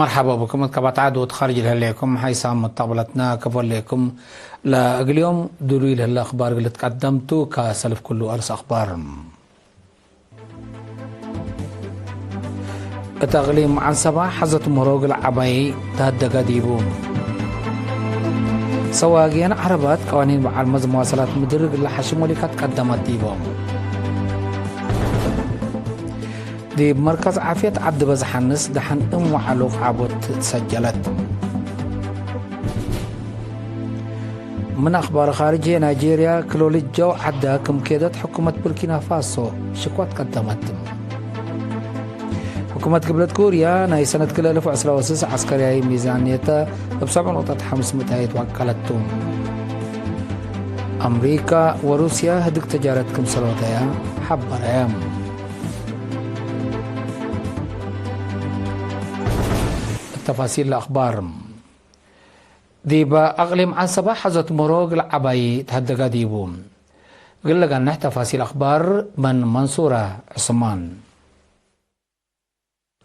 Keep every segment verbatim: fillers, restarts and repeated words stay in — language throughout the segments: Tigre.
መርሐባ ብኩም። እት ከባት ዐድ ወትኻርጅ ለህሌኩም ሓይሳም መጣብለትና ከፎሌኩም። ለእግል ዮም ድሉይ ለህለ አኽባር እግል ልትቀደምቱ ከሰልፍ ኩሉ አርስ አኽባር። እት አቅሊም ዐንሰባ ሐዘት ምህሮ እግል ዐባይ ተሀደገ ዲቡ። ሰዋግየን ዐረባት ቀዋኒን በዓል መዝ መዋሰላት ምድር እግል ለሐሽም ወሊካት ቀደመት ዲቦም። ዲብ መርከዝ ዓፍየት ዐዲ በዝሕ ሐንስ ደሐን እም ወዐሉ ቃቦት ትሰጀለት። ምን አኽባር ኻርጅ፣ ናይጄርያ ክሎልጀው ዐዳ ክም ኬደት ሕኩመት ቡርኪና ፋሶ ሽክወት ቀደመት። ሕኩመት ግብለት ኮርያ ናይ ሰነት ክልኤ እልፍ ወዕስራ ወስስ ዐስከርያይ ሚዛንየተ እብ ሰብዕ ነቁጠት ሐምስ ምእታይት ወቀለቱ። አምሪካ ወሩስያ ህድግ ተጃረት ክምሰል ወደያ ሐበረ። ተፋሲል ለአኽባር። ዲብ አቅሊም ዐንሰባ ሐዘት ምህሮ እግል ዐባይ ተሀደገ ዲቡ። እግል ለገንሕ ተፋሲል አኽባር ምን መንሱረ ዑስማን።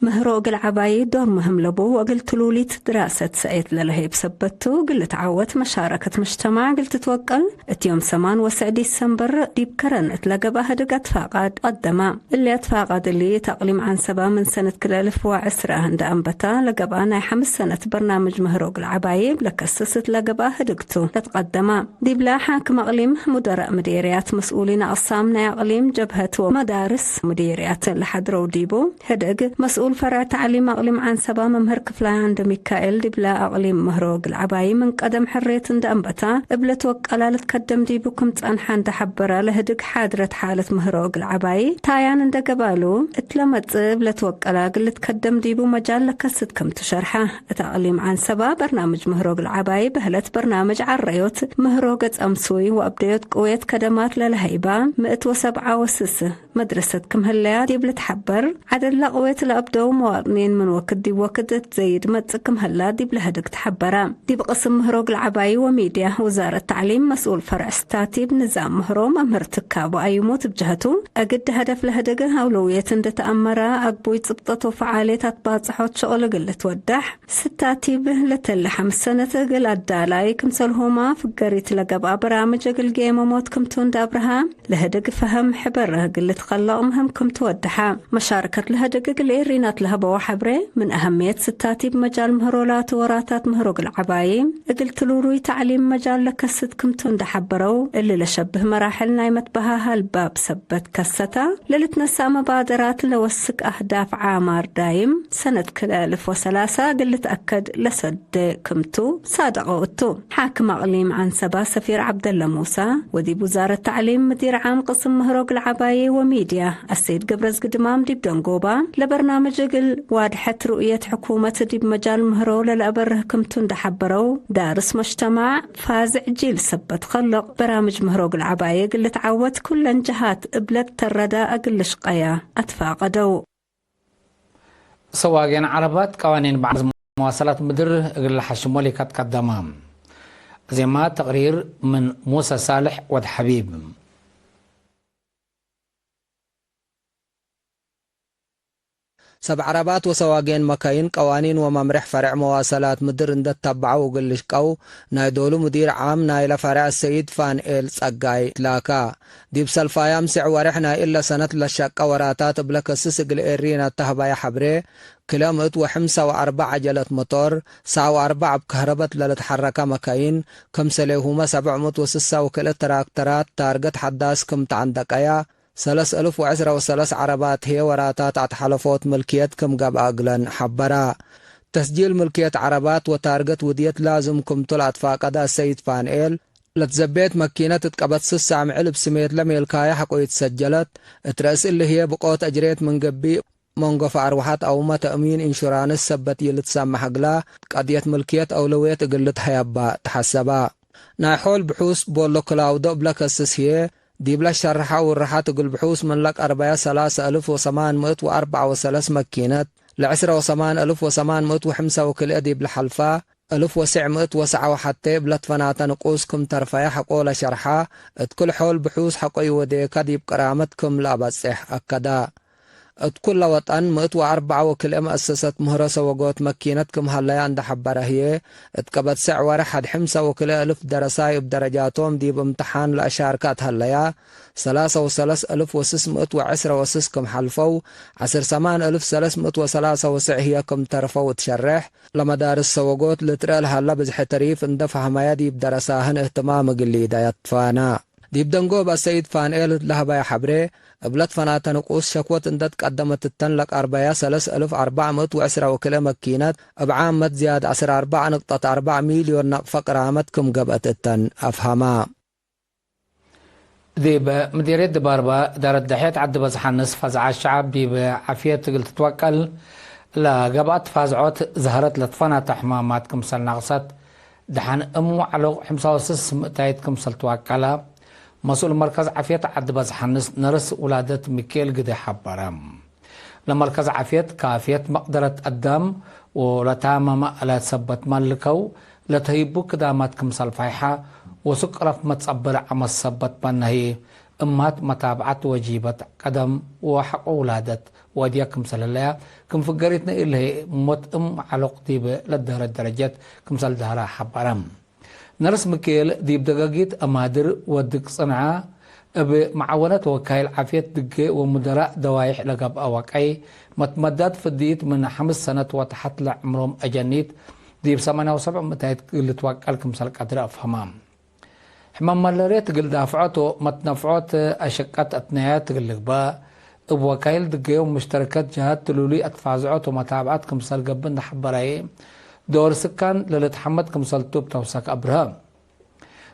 ምህሮ እግል ዐባይ ዶር ምህም ለቡ ወእግል ትሉሊት ድራሰት ሰእየት ለለሀይብ ሰበት ቱ፣ እግል ልትዓወት መሻረከት ምጅተማዕ እግል ትትወቀል፣ እት ዮም ሰማን ወሰዕ ዲሰምበር ዲብ ከረን እት ለገብአ ህድግ አትፋቃድ ቀደመ። እሊ አትፋቃድ እሊ እት አቅሊም ዐንሰባ ምን ሰነት ክልኤ እልፍ ወዕስራ እንደ አንበታ ለገብአ ናይ ሐምስ ሰነት በርናምጅ ምህሮ እግል ዐባይ እብ ለከስስ እት ለገብአ ህድግ ቱ ለትቀደመ። ዲብለ ሓክም አቅሊም፣ ሙደረእ ምዴርያት፣ መስኡሊን አቅሳም ናይ አቅሊም፣ ጀብሀት ወመዳርስ ምዴርያት ለሐድረው ዲቡ፣ ህድግ መስኡል ፈርዕ ተዕሊም አቅሊም ዐንሰባ መምህር ክፍላይ ዐንደ ሚካኤል፣ ዲብለ አቅሊም ምህሮ እግል ዐባይ ምን ቀደም ሕርየት እንደ አንበታ እብ ለትወቀላ ልትከደም ዲቡ ክም ጸንሐ እንደ ሐበረ፣ ለህድግ ሓድረት ሓለት ምህሮ እግል ዐባይ ታያን እንደ ገባሉ እት ለመጽእ እብ ለትወቀላ እግል ልትከደም ዲቡ መጃል ለከስት ክም ቱ ሸርሐ። እት አቅሊም ዐንሰባ በርናምጅ ምህሮ እግል ዐባይ በህለት በርናምጅ ዐረዮት ምህሮ ገጽ አምሱይ ወአብደዮት ቅውየት ከደማት ለለሀይባ ምእት ወሰብዓ ወስስ መድረሰት ክም ህለያ ዲብ ልትሐበር፣ ዐደድ ለቅውየት ለአብደው መዋጥኒን ምን ወክድ ዲብ ወክድ እት ዘይድ መጽእ ክም ህላ ዲብ ለህድግ ተሐበረ። ዲብ ቅስም ምህሮ እግል ዐባይ ወሚድያ ውዛረት ተዕሊም መስኡል ፈርዕ ስታቲብ ንዛም ምህሮ መምህር ትካቦ አዩሙት እብ ጀሀቱ፣ እግድ ሀደፍ ለህድግ አውለውየት እንደ ተአመረ፣ አግቡይ ጽብጠት ወፈዓልየት አትባጽሖት ሸቅል እግል ልትወዳሕ፣ ስታቲብ ለተለ ሐምስ ሰነት እግል አዳላይ ክምሰልሁመ ፍገሪት ለገብአ በራምጅ እግል ጌመሞት ክምቱ እንደ አብርሃ፣ ለህድግ ፈሀም ሕበር እግል ልትከለቅ ምህም ክምቱ ወደሐ። መሻርከት ለህድግ እግል ኤሪናት ለሀበወ ሐብሬ፣ ምን አሀምየት ስታቲብ መጃል ምህሮ ላቱ ወራታት ምህሮ እግል ዐባይ እግል ትሉሉይ ተዕሊም መጃል ለከስት ክምቱ እንደ ሐበረው፣ እሊ ለሸብህ መራሕል ናይ መትበሃሃል ባብ ሰበት ከሰተ፣ ለልትነሰእ መባደራት ለወስክ አህዳፍ ዓማር ዳይም፣ ሰነት ክልኤ እልፍ ወሰላሳ እግል ልትአከድ ለሰደ ክምቱ ሳደቀው እቱ። ሓክም አቅሊም ዐንሰባ ሰፊር ዐብደለ ሙሳ፣ ወዲብ ውዛረት ተዕሊም ምዲር ዓም ቅስም ምህሮ እግል ዐባዬ ወሚድያ አሰይድ ገብረዝጊ ድማም ዲብ ደንጎባ፣ ለበርናምጅ እግል ዋድሐት ሩእየት ሕኩመት ዲብ መጃል ምህሮ ለለአበርህ ክምቱ እንደ ሐበረው፣ ዳርስ መጅተማዕ ፋዝዕ ጂል ሰበት ከልቅ፣ በራምጅ ምህሮ እግል ዐባዬ እግል ልትዓወት ኩለን ጀሃት እብ ለትተረዳ እግል ልሽቀያ አትፋቀደው። ሰዋጌን ዐረባት ቀዋኒን በዐል መዋሰላት ምድር እግል ለሐሽሞ ሊካት ቀደማ። ዜማ ተቅሪር ምን ሙሰ ሳልሕ ወድ ሐቢብ። ሰብ ዐረባት ወሰዋጌን መካይን ቀዋኒን ወመምሬሕ ፈሬዕ መዋሰላት ምድር እንደ ተበዐው እግል ልሽቀው፣ ናይ ዶሉ ሙዲር ዓም ናይለ ፈሬዕ አሰይድ ፋንኤል ጸጋይ ትላካ። ዲብ ሰልፋያም ስዕ ወሬሕ ናይ እለ ሰነት ለሸቀ ወራታት እብለ ከስስ እግል ኤሪን አተህባየ ሐብሬ፣ ክለ ምእት ወሐምሳ ወአርበዕ ዐጀለት መቶር፣ ሰዕ ወአርበዕ እብ ከህረበት ለልትሐረከ መካይን፣ ክምሰሌሁመ ሰብዕ ምእት ወስሳ ወክልኤ ትራክተራት ታርገት ሐዳስ ክም ተዐንደቀያ፣ ሰለስ እልፍ ወዕስራ ወሰለስ ዐረባት ህዬ ወራታት አትሐለፎት ምልክየት ክም ገብአ እግለን ሐበራ። ተስጂል ምልክየት ዐረባት ወታርገት ውድየት ላዝም ክምቱ ለአትፋቀደ አሰይድ ፋንኤል፣ ለትዘቤት መኪነት እት ቀበት ስሳ ምዕል እብ ስሜት ለሜልካየ ሐቆ ኢትሰጀለት፣ እት ረእስ እሊ ህዬ ብቆት አጅሬት ምን ገብእ፣ መንጎፈ አርወሐት አውመ ተእሚን ኢንሹራንስ ሰበት ይልትሰመሕ እግላ፣ ቀድየት ምልክየት አውለውየት እግል ልትሀየባ ተሐሰባ። ናይ ሖል ብሑስ ቦሎ ክላውዶ እብለ ከስስ ህዬ፣ ዲብለ ሸርሐ ውርሐት እግል ብሑስ ምን ለቀርበየ ሰላሰ እልፍ ወሰማን ምእት ወአርበዕ ወሰለስ መኪነት፣ ለዕስረ ወሰማን እልፍ ወሰማን ምእት ወሐምሳ ወክልኤ ዲብለ ሐልፋ፣ እልፍ ወስዕ ምእት ወሰዓ ወሐቴ እብ ለትፈናተ ንቁስ ክም ተርፈየ ሐቆ ለሸርሐ፣ እት ክል ሖል ብሑስ ሐቆ ኢወዴከ ዲብ ቅራመት ክም ለአበጽሕ አከዳ። እት ኩለ ወጠን ምእት ወአርበዕ ወክልኤ መአሰሰት ምህሮ ሰወጎት መኪነት ክም ሀለያ እንደ ሐበረ ህዬ፣ እት ቀበት ሰዕ ወርሕ ሐድ ሕምሰ ወክልኤ እልፍ ደረሳይ እብ ደረጃቶም ዲብ እምተሓን ለአሻርከ እት ሀለያ፣ ሰላሰ ወሰለስ እልፍ ወስስ ምእት ወዕስረ ወስስ ክም ሐልፈው፣ ዐስር ሰማን እልፍ ሰለስ ምእት ወሰላሰ ወስዕ ህዬ ክም ተርፈው እት ሸሬሕ፣ ለመዳርስ ሰወጎት ልትርኤ ለሀለ ብዝሒ ተሪፍ እንደ ፈሀመየ ዲብ ደረሳህን እህትማም እግል ሊደየ ትፋና። ዲብ ደንጎበ ሰይድ ፋንኤል ለሀበየ ሐብሬ፣ እብ ለትፈናተ ንቁስ ሸክወት እንደ ትቀደመት እተን ለቀርበየ ሰለስ እልፍ አርበዕ ምእት ወዕስረ ወክልኤ መኪነት፣ እብ ዓመት ዝያድ ዐስር አርበዕ ንቅጠት አርበዕ ሚልዮን ነቅፈ ቅራመት ክም ገብአት እተን አፍሀማ። ዲብ ምዲርየት ድባርባ፣ እዳረት ደሕየት ዐዲ በዝሓንስ ፈዝዐት ሸዐብ ዲብ ዓፍየት እግል ትትወቀል ለገብአት ፋዝዖት፣ ዘሀረት ለትፈናተ ሕማማት ክምሰል ናቅሰት፣ ደሐን እም ወዐሎቅ ሕምሳ ወስስ ምእታይት ክምሰል ትወቀለ፣ መስኡል መርከዝ ዓፍየት ዐዲ በዝሓንስ ነርስ ውላደት ሚካኤል ግደ ሐበረ። ለመርከዝ ዓፍየት ካፍየት መቅደረት አዳም ወለታመመ እለ ሰበት መልከው ለተህይቡ ክዳማት ክምሰል ፋይሐ ወሱቅ ረፍ መትጸበለ ዐመት ሰበት በነሂ እማት መታብዐት ወጂበት ቀደም ወሐቆ ውላደት ወእድየ ክምሰል ህለያ ክም ፍገሪትነ ኢለህይ ሞት እም ዐሎቅ ዲብ ለደህረት ደረጀት ክምሰል ደህራ ሐበረ። ነርስ ሚካኤል ዲብ ደገጊት አማድር ወድግ ጽንዓ፣ እብ መዓወነት ወካይል ዓፍየት ድጌ ወሙደራእ ደዋይሕ ለገብአ ወቀይ፣ መትመዳት ፍድይት ምን ሐምስ ሰነት ወተሐት ለዕምሮም አጀኒት፣ ዲብ ሰማንያ ወሰብዕ ምእታይት እግል ልትወቀል ክምሰል ቀድረ አፍሀማ። ሕመም መለርየት እግል ዳፍዖት ወመትነፍዖት አሸቀት አትነያት እግል ልግበእ፣ እብ ወካይል ድገዮም ሙሽተረከት ጀሃት ትሉሉይ አትፋዝዖት ወመታብዐት ክምሰል ገብእ እንደ ሐበረየ፣ ዶር ስካን ለልትሐመድ ክምሰል ቱ እብ ተውሰክ አብርሀ።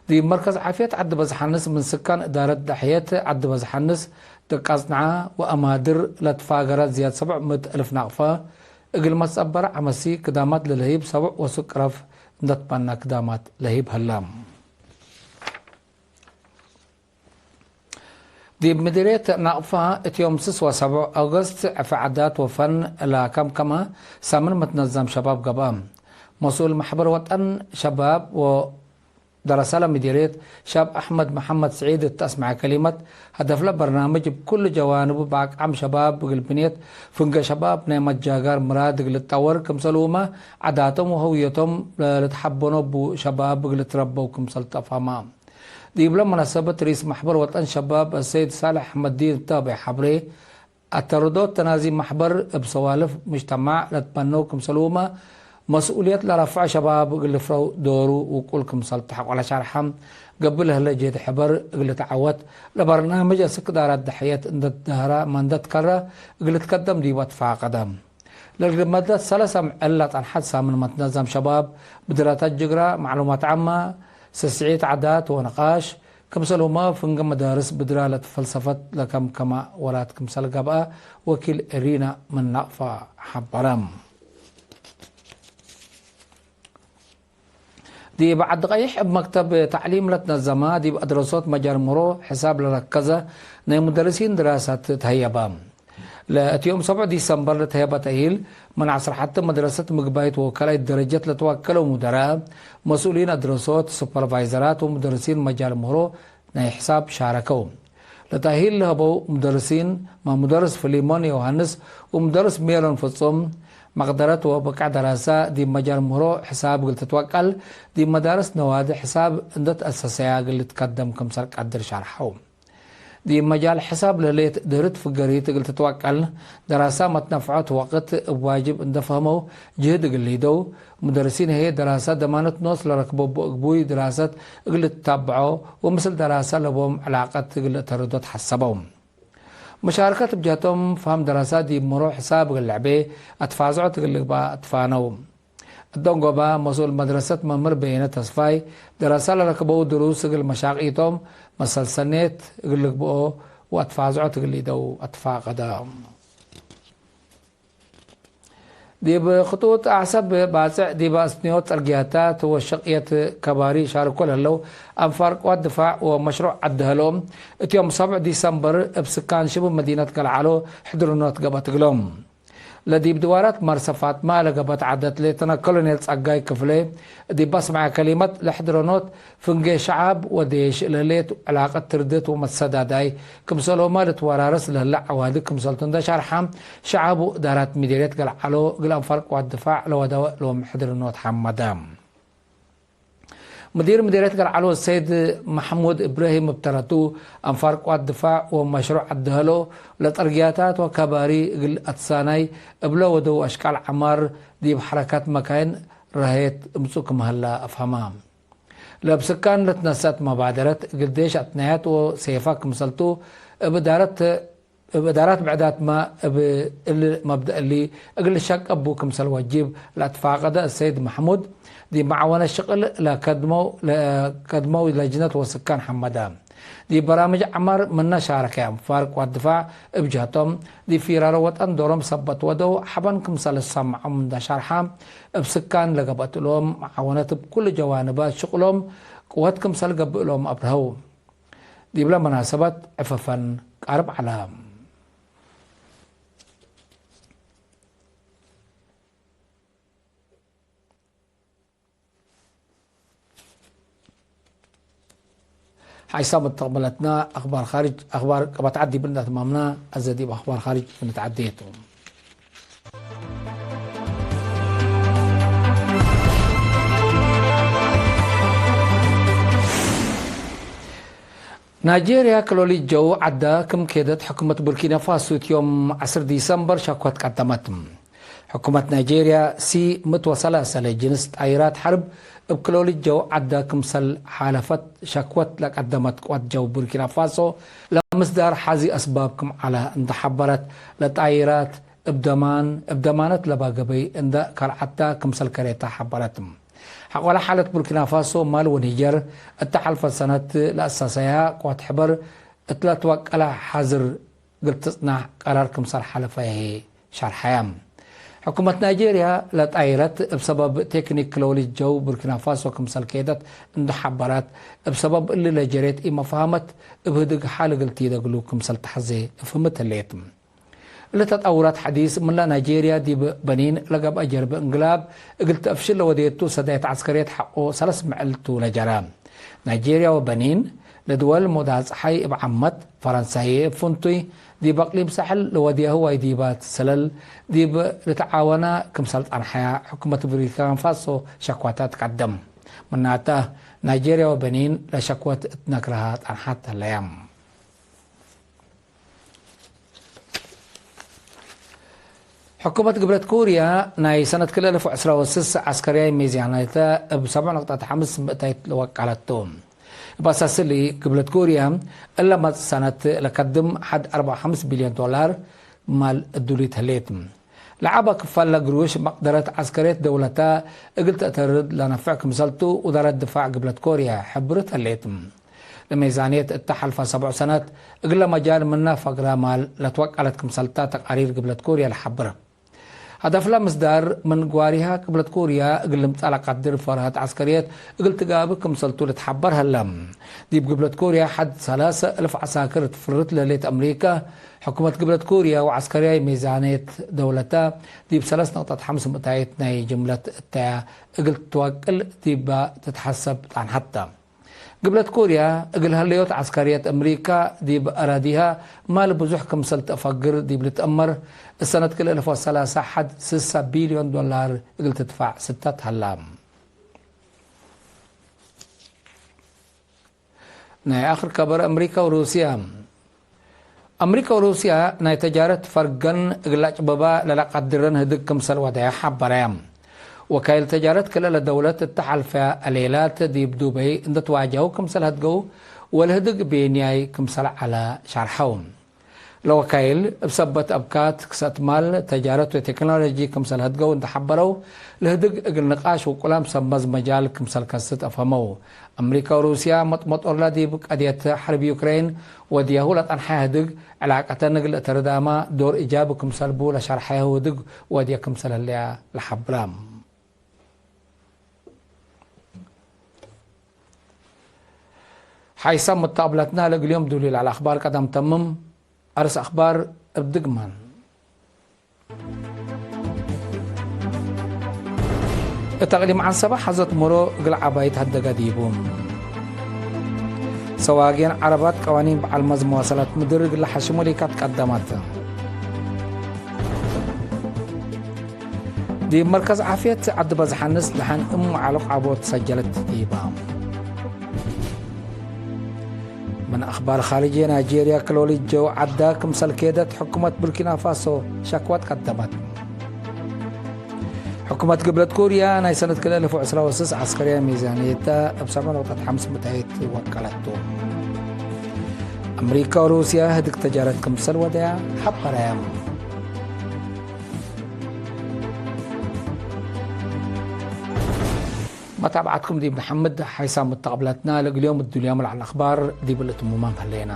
ዲብ መርከዝ ዓፍየት ዐዲ በዝሓንስ ምን ስካን እዳረት ደሕየት ዐዲ በዝሓንስ፣ ደቃጽንዓ ወአማድር ለትፋገረ ዝያድ ሰብዕ ምእት እልፍ ናቅፈ እግል መትጸበረ ዐመሲ ክዳማት ለለህይብ ሰብዕ ወሱቅ ረፍ እንደ ትበነ ክዳማት ለህይብ ሀለ። ዲብ ምዲርየት ናቅፋ፣ እት ዮም ስስ ወሰብዕ ኦገስት፣ ዕፈ ዓዳት ወፈን ለከምከመ ሳምን መትነዘም ሸባብ ገብአ። መስኡል መሕበር ወጠን ሸባብ ወደረሰ ለምዲርየት ሻብ አሕመድ መሐመድ ስዒድ እት አስመዐ ከሊመት፣ ሀደፍለ በርናምጅ እብ ኩሉ ጀዋንቡ በአቅዓም ሸባብ እግል ብንየት ፍንገ ሸባብ ናይ መጃጋር ምራድ እግል ልትጠወር ክምሰልሁመ፣ ዓዳቶም ወህውየቶም ለልትሐበኖ እቡ ሸባብ እግል ልትረበው ክምሰል ተፍሀማ። ዲብለ መናሰበት ርኢስ መሕበር ወጠን ሸባብ አሰይድ ሳልሕ አሕመድዲን እተ አበይ ሐብሬ፣ አተርዶት ተናዚም መሕበር እብ ሰዋልፍ ሙጅተማዕ ለትበነው ክምሰልሁመ፣ መስኡልየት ለረፍዖ ሸባብ እግል ልፍረው ዶሩ ውቁል ክምሰል ተሐቆ ለሻርሐ፣ ገብእ ለህለ ጄድ ሕበር እግል ልትዐወት፣ ለበርናምጅ አስክ እዳራት ደሕየት እንደ ትደህረ መንደ ትከረ እግል ልትከደም ዲበ ትፋቀደ። ለልግመደት ሰለሰ ምዕል ለጸንሐት ሳምን መትነዘም ሸባብ፣ ብድረታት ጅግረ፣ መዕሉማት ዓመ፣ ስስዒት ዓዳት ወንቃሽ፣ ክምሰልሁመ ፍንገ መዳርስ ብድረ ለትፈልሰፈት ለከምከመ ወላት ክምሰል ገብአ ወኪል ኤሪና ምን ናቅፋ ሐበረ። ዲብ ዐዲ ቀይሕ እብ መክተብ ተዕሊም ለትነዘመ ዲብ አድረሶት መጃል ምህሮ ሕሳብ ለረከዘ ናይ ሙደርሲን ድራሳት ተህየበ። ለእት ዮም ሰብዕ ዲሰምበር ለተህየበ ተእሂል፣ ምን ዐስር ሐቲ መድረሰት ምግባይት ወወከላይት ደረጀት ለትወከለው ሙደራእ፣ መስኡሊን አድረሶት፣ ሱፐርቫይዘራት ወሙደርሲን መጃል ምህሮ ናይ ሕሳብ ሻረከው። ለተእሂል ለሀበው ሙደርሲን፣ መ-፣ ሙደርስ ፍሊሞን ዮሃንስ ወሙደርስ ሜሎን ፍጹም፣ መቅደረት ወብቅዕ ደራሰ ዲብ መጃል ምህሮ ሕሳብ እግል ትትወቀል፣ ዲብ መዳርስ ነዋዲ ሕሳብ እንደ ተአሰሰያ እግል ልትከደም ክምሰል ቀድር ሸርሐው። ዲብ መጃል ሕሳብ ለህሌት ድህርት ፍገሪት እግል ትትወቀል፣ ደራሰ መትነፍዖት ወቅት እብ ዋጅብ እንደ ፈህመው ጅህድ እግል ሊደው፣ ሙደርሲን ህዬ ደራሰ ደማነት ኖስ ለረክበቡ እግቡይ ድራሰት እግል ልትታብዖ ወምስል ደራሰ ለቦም ዕላቀት እግል ልእተርዶ ተሐሰበው። መሻርከት እብ ጀህቶም ፈሀም ደራሰ ዲብ ምሮ ሕሳብ እግል ልዕቤ አትፋዝዖት እግል ልግበእ ትፋነው። እዶንጎባ መስኡል መድረሰት መምህር በየነ ተስፋይ፣ ደረሰ ለረክበው ድሩስ እግል መሻቂቶም መሰልሰኔት እግል ልግብኦ ወአትፋዝዖት እግል ሊደው አትፋቀደ። ዲብ ክጡጥ አዕሰብ ባጽዕ ዲበ አስንዮት ጽርግያታት ወሸቅየት ከባሪ ሻርኮ ለህለው አንፋር ቅዋት ድፋዕ ወመሽሩዕ ዐዲ ሀሎም፣ እት ዮም ሰብዕ ዲሰምበር እብ ስካን ሽቡብ መዲነት ገልዓሎ ሕድርኖት ገብአት እግሎም። ለዲብ ድዋራት መርሰ ፋጥመ ለገብአት ዐደት ሌተና ኮሎኔል ጸጋይ ክፍሌ፣ ዲብ አስመዐ ከሊመት፣ ለሕድረኖት ፍንጌ ሸዐብ ወዴሽ ለህሌት ዕላቀት ትርድት ወመትሰዳዳይ ክምሰልሁመ ልትወራረስ ለህለ ዐዋድግ ክምሰልቱ እንደ ሸርሐ፣ ሸዐብ ወእዳራት ምዲርየት ገልዓሎ እግል አንፋር ቅዋት ድፋዕ ለወደወ እሎም ሕድርኖት ሐመደ። ምዲር ምዲርየት ገልዓሎ ሰይድ መሕሙድ እብራሂም እብ ተረቱ፣ አንፋር ቅዋት ድፋዕ ወመሽሩዕ አደሀሎ ለጠርግያታት ወከባሪ እግል አትሳናይ እብለ ወደው አሽቃል ዐማር ዲብ ሐረካት መካይን ረሀየት እምጹእ ክም ሀላ አፍሀማ። ለእብ ስካን ለትነሰአት መባደረት እግል ዴሽ አትናያት ወሴፋ ክምሰልቱ እብ እዳረት እብ እዳራት ብዕዳትመ እብ እሊ መብደእ እሊ እግል ልሸቀ እቡ ክምሰል ወጅብ ለአትፋቀደ እሰይድ መሕሙድ፣ ዲብ መዓወነት ሽቅል ለከድመው፣ ለከድመው ለጅነት ወስካን ሐመደ። ዲብ በራምጅ ዐማር ምነ ሻረከ አንፋር ቅዋት ድፋዕ እብ ጀህቶም፣ ዲብ ፊራሮ ወጠን ዶሮም ሰበት ወደው ሐበን ክምሰል ልሰመዖም እንደ ሸርሐ፣ እብ ስካን ለገብአት እሎም መዓወነት እብ ኩሉ ጀዋንባት ሽቅሎም ቅወት ክምሰል ገብእ እሎም አብርሀው። ዲብለ መናሰበት ዕፈፈን ቃርብ ዐለ። ሓይሳም እተቅበለትና አክባር ካርጅ፣ አክባር ቀበት ዐድ ዲብ እንደ አትማምና፣ አዘ ዲብ አክባር ካርጅ እንተዐዴ ቱ። ናይጄርያ ክሎሊት ጀው ዐዳ ክም ኬደት ሕኩመት ቡርኪና ፋሶ እት ዮም ዐስር ዲሰምበር ሸኮት ቀደመት። ሕኩመት ናይጄርያ ሲ ምእት ወሰላሰ ለጅንስ ጣይራት ሐርብ እብ ክሎሊት ጀው ዐዳ ክምሰል ሓለፈት ሸኮት ለቀደመት ቅወት ጀው ቡርኪና ፋሶ ለምስዳር ሐዚ አስባብ ክም ዐለ እንደ ሐበረት፣ ለጣይራት እብ ደማን፣ እብ ደማነት ለባ ገበይ እንደ ከልዐታ ክምሰል ከሬታ ሐበረት። ሐቆለ ሓለት ቡርኪና ፋሶ ማል ወኒጀር እተ ሐልፈት ሰነት ለአሳሰያ ቅዋት ሕበር እት ለትወቀለ ሐዝር እግል ትጽናሕ ቀራር ክምሰል ሐለፈ ህይ ሸርሐየ። ሕኩመት ናይጄርያ ለጣይረት እብ ሰበብ ቴክኒክ ክለውሊት ጀው ቡርኪና ፋሶ ክምሰል ኬደት እንደ ሐበረት፣ እብ ሰበብ እሊ ለጀሬት ኢመፋሀመት እብ ህድግ ሐል እግል ቲደ እግሉ ክምሰል ተሐዜ ፍህምት ህሌት። እሊ ተጠውራት ሐዲስ ምንላ ናይጄርያ ዲብ በኒን ለገብአ ጀርብ እንግላብ እግል ተአፍሽል ለወዴቱ ሰዳይት ዐስከርየት ሐቆ ሰለስ ምዕል ቱ ለጀረ። ናይጄርያ ወበኒን ለድወል ሞዳ ጸሓይ እብ ዓመት፣ ፈረንሳ ህዬ እብ ፍንቱይ ዲብ አቅሊም ሳሕል ለወድያሁ ዋይ ዲባት ሰለል ዲብ ልትዓወና ክምሰል ጸንሐያ ሕኩመት ቡርኪና ፋሶ ሸኳታ ትቀደም። ምናተ፣ ናይጄርያ ወበኒን ለሸክወት እት ነክረሃ ጸንሐት ህለያ። ሕኩመት ግብለት ኮርያ ናይ ሰነት ክልኤ አልፍ ወዕስራ ወስስ ዐስከርያይ ሚዛንየተ እብ ሰብዕ ነቅጠት ሐምስ ምእታይት ለወቀለት ቱ። እብ አሳስ እሊ፣ ግብለት ኮርያ እለ መጽእ ሰነት ለከድም ሐድ አርበዕ ወሐምስ ቢልዮን ዶላር ማል እዱሊት ህሌት። ለዐበ ክፋል ለግሩሽ መቅደረት ዐስከርየት ደውለተ እግል ተአተርድ ለነፍዕ ክምሰልቱ ውዛረት ድፋዕ ግብለት ኮርያ ሕብርት ህሌት። ለሜዛንየት እተ ሐልፈ ሰብዑ ሰነት እግለ መጃል ምነ ፈግረ ማል ለትወቀለት ክምሰልታ ተቃሪር ግብለት ኮርያ ለሐብር። ሀደፍለ ምስዳር ምን ግዋሪሃ ግብለት ኮርያ እግል ልምጸእ ለቀድር ፈርሀት ዐስከርየት እግል ትጋብእ ክምሰልቱ ልትሐበር ሀለ። ዲብ ግብለት ኮርያ ሐድ ሰላሰ እልፍ ዐሳክር ትፍርት ለህሌት አምሪከ፣ ሕኩመት ግብለት ኮርያ ወዐስከርያይ ሜዛንየት ደውለተ ዲብ ሰለስ ነቅጠት ሐምስ ምእታይት ናይ ጅምለት እተያ እግል ትወቅል ዲበ ትትሐሰብ ጸንሐት ተ። ግብለት ኮርያ፣ እግል ሀለዮት ዐስከርየት አምሪካ ዲብ አራዲሃ ማል ብዙሕ ክምሰል ተአፈግር ዲብ ልትአመር፣ እሰነት ክልኤ አልፍ ወሰላሳ ሐድ ስሳ ቢልዮን ዶላር እግል ትድፋዕ ስተት ሀላ። ናይ አክር ከበር አምሪካ ወሩስያ። አምሪካ ወሩስያ ናይ ተጃረት ፈርገን እግል ለአጭበባ ለለቀድረን ህድግ ክምሰል ወደያ ሐበረ። ወካይል ተጃረት ክልኤ ለደውለት እተ ሐልፈ አሌላት ዲብ ዱበይ እንደ ትዋጀው ክምሰል ሀድገው ወለህድግ ቤንያይ ክምሰል ዐለ ሸርሐው። ለወካይል እብ ሰበት አብካት፣ ክሰእት ማል፣ ተጃረት ወቴክኖሎጂ ክምሰል ሀድገው እንደ ሐበረው፣ ለህድግ እግል ንቃሽ ወቁላም ሰመዝ መጃል ክምሰል ከስት አፍሀመው። አምሪካ ወሩስያ መጥመጦርላ ዲብ ቀድየት ሐርብ ዩክሬን ወድያሁ ለጸንሐ ህድግ፣ ዕላቀተን እግል እተርዳማ ዶር ኢጃቢ ክምሰል ቡ ለሸርሐያሁ ህድግ ወድየ ክምሰል ህለያ ለሐብራ። ሓይሳም ሙተቅብለትና ለእግል ዮም ዱሊል ዐለ አኽባር ቀደም ተምም። አርስ አኽባር እብ ድግማን። እት አቅሊም ዐንሰበ ሐዘት ሞሮ እግል ዐባይት ሀደጋ ዲቡ። ሰዋጌን ዐረባት ቀዋኒን በዐል መዝ መዋሰላት ምድር እግል ለሐሽሞ ሊካት ቀደመት። ዲብ መርከዝ ዓፍየት ዐዲ በዝሐንስ ደሐን እም ወዓሉቅ ዐቦ ትሰጀለት ዲባ። ምን አኽባር ኻርጅየ፣ ናይጄርያ ክሎሊ ጀው ዐዳ ክምሰል ኬደት፣ ሕኩመት ቡርኪና ፋሶ ሸክወት ቀደመት። ሕኩመት ግብለት ኮርያ ናይ ሰነት ክልኤ አልፍ ወዕስራ ወስስ ዐስከርያ ሚዛንየተ እብ ሰብዕ ነቁጠት ሐምስ ምእት ወቀለቱ። አምሪካ ወሩስያ ህድግ ተጃረት ክምሰል ወደያ ሐበረያ። መታብዐትኩም ዲብ ነሐምድ። ሓይሳም መተቀብላትና ለእግል ዮም እዱልያም ለዐል አኽባር ዲብ ልእትሙማም ህሌና።